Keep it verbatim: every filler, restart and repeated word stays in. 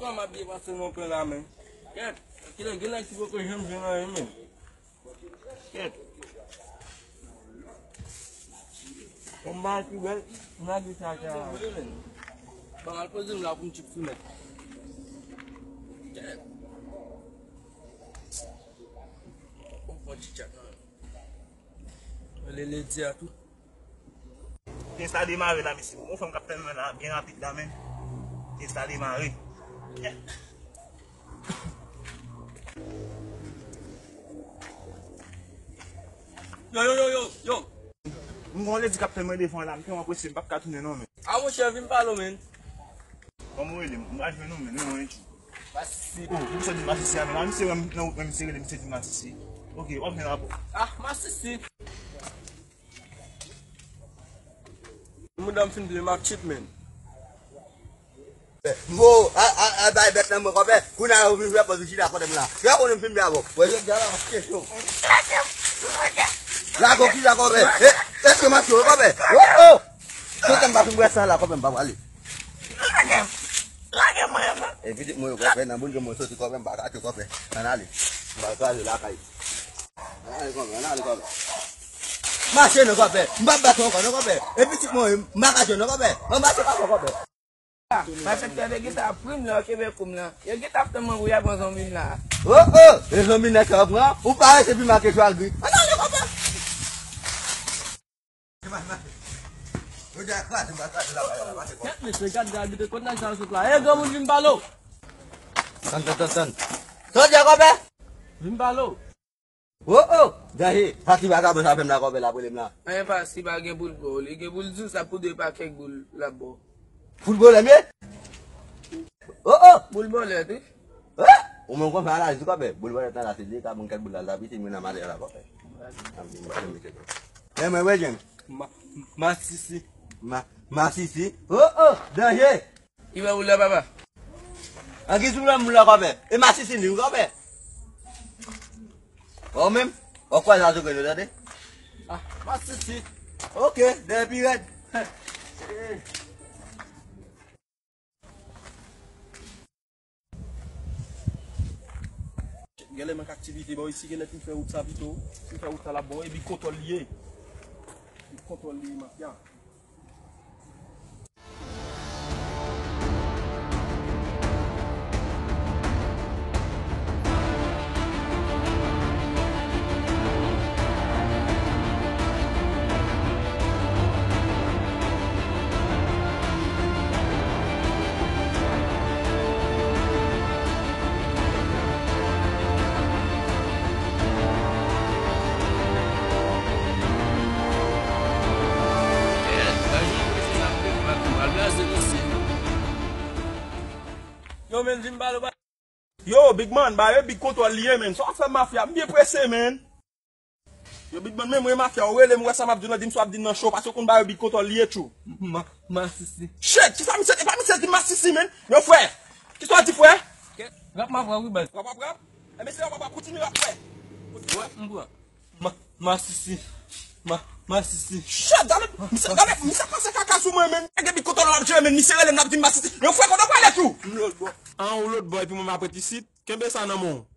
Kòman m ap byen pase nan pwen la, men? Kèt, kilè gen nèg ki poko janm jwenn anyen, men. Kèt. Kòm bagay ki bèl, m lage sa, sa. Ban m al poze m la pou m tchip sou nèt. Kèt. Bon, bon, ti tchak, non. Lè ledi a tou. Pyès la demare la, mesye. Bon, fanm k ap tann mwen la, byen rapid la, men. Pyès la demare. Yo, yo, yo, yo, yo. M gon ledi k ap tann mwen devan la, m tèlman prese, m p ap ka tounen non, men. A, monchè, vin pale w, men. Kòman w rele? M pral jwenn ou, men, non, men. Masisi. Oh, misye di Masisi a, men la, misye wè m nan wout mwen, misye rele, misye di Masisi. Ok, w ap jwenn rapò. Ah, Masisi. Mouda m fin ble, m ap tchit, men. Mo, a, a, a, bay bèt nan mwen, kòpè. Kounye a, ou vin fè pòz ou chita kote m la. Fè konnen m fin ble avè w. Wè, jodi a la, kesyon. Lago ki la, kòpè? E, èske m ap tchwe, kòpè? Oh, oh! Toutan m pa fin bwè san la, kòpè, m pa prale. Lage m, lage m, mwen. E pitit mwen yo, kòpè, nan boul ke mwen soti, kòpè, m pa ka tchwe, kòpè. Ann ale. M pa ka ale lakay. Ann ale, kòpè, ann ale, kòpè. Mache non, kòpè. M p ap bat ou ankò non, kòpè. E pitit mwen yo, m pa ka tchwe non, kòpè. Ann mache pa fò, kòpè. Malfektè te gentan ap ri m lè yo kenbe kou m lan. Yo gentan ap tann mwen pou y al pran zonbi m la. Oh, oh! E zonbi nèg sa yo pran? Ou parèt epi make chwa gri. Ann ale, kòpè. Kèt, mesye, gad, gad, gade kot nèg sa yo sot la. E, granmoun, vin pale w. Tann, tann, tann, tann. Sa w di a, kòpè? Vin pale w. Oh, oh! Danje! Sa ti vagabon sa fè m la, kòpè, l ap rele m la. Anyen pa si pa gen boul ba w. Li gen boul di w sa pou de pakèt boul l ap ba w. Foutbolè m ye? Oh, oh! Boul bolèt, wi. Eh! Ou menm konsa la, di kòpè. Boul bolèt la, se li ka bon kèk boul la, la piti, mwen nan maten la, kòpè. E mwen, wè, Jen. Ma, masisi. Ma, masisi. Oh, oh! Danje! Li wè boul la, papa. An ki sou la, boul la, kòpè? E masisi li, kòpè. Ou menm? Ou kwè sa sou nou, tande? Ah, masisi. Ok, dèyè pi rèd. Genlè mank aktivite bò isi, genlè fin fè wout sa pito. Fin fè wout sa la bò, e Big Kontwòl li ye. Big Kontwòl li ye, mafya. Yo, men, vin ba l. Yo, Big Man, ba yo Big Kontwòl li ye, men. Sa w ap fè mafya? M byen prese, men. Yo, Big Man, men mwen mafya, ou rele m, ou wè sa m ap di w lan, di m sa w ap di m nan cho, paske w konn ba yo Big Kontwòl li ye, tchou. Ma, masisi. Shit, kisa misye, e pa misye di masisi, men. Yo, frè, kisa w di, frè? Rap m ap rap, wi, baz. Rap, rap, rap? E, mesye, rap, rap, rap, kontinye rap, frè. Kontinye rap. M pran. Ma, masisi. Ma, masisi. Shit, gade, misye, gade, misye pase kaka sou mwen, men. Nèg Big Kontwòl ap jere, men, misye rele m, l ap di m masisi. Yo, frè, kote w prale, tchou? M lòt bò. An, ou lòt bò, epi mwen m ap ret isit. Kenbe sa nan men w.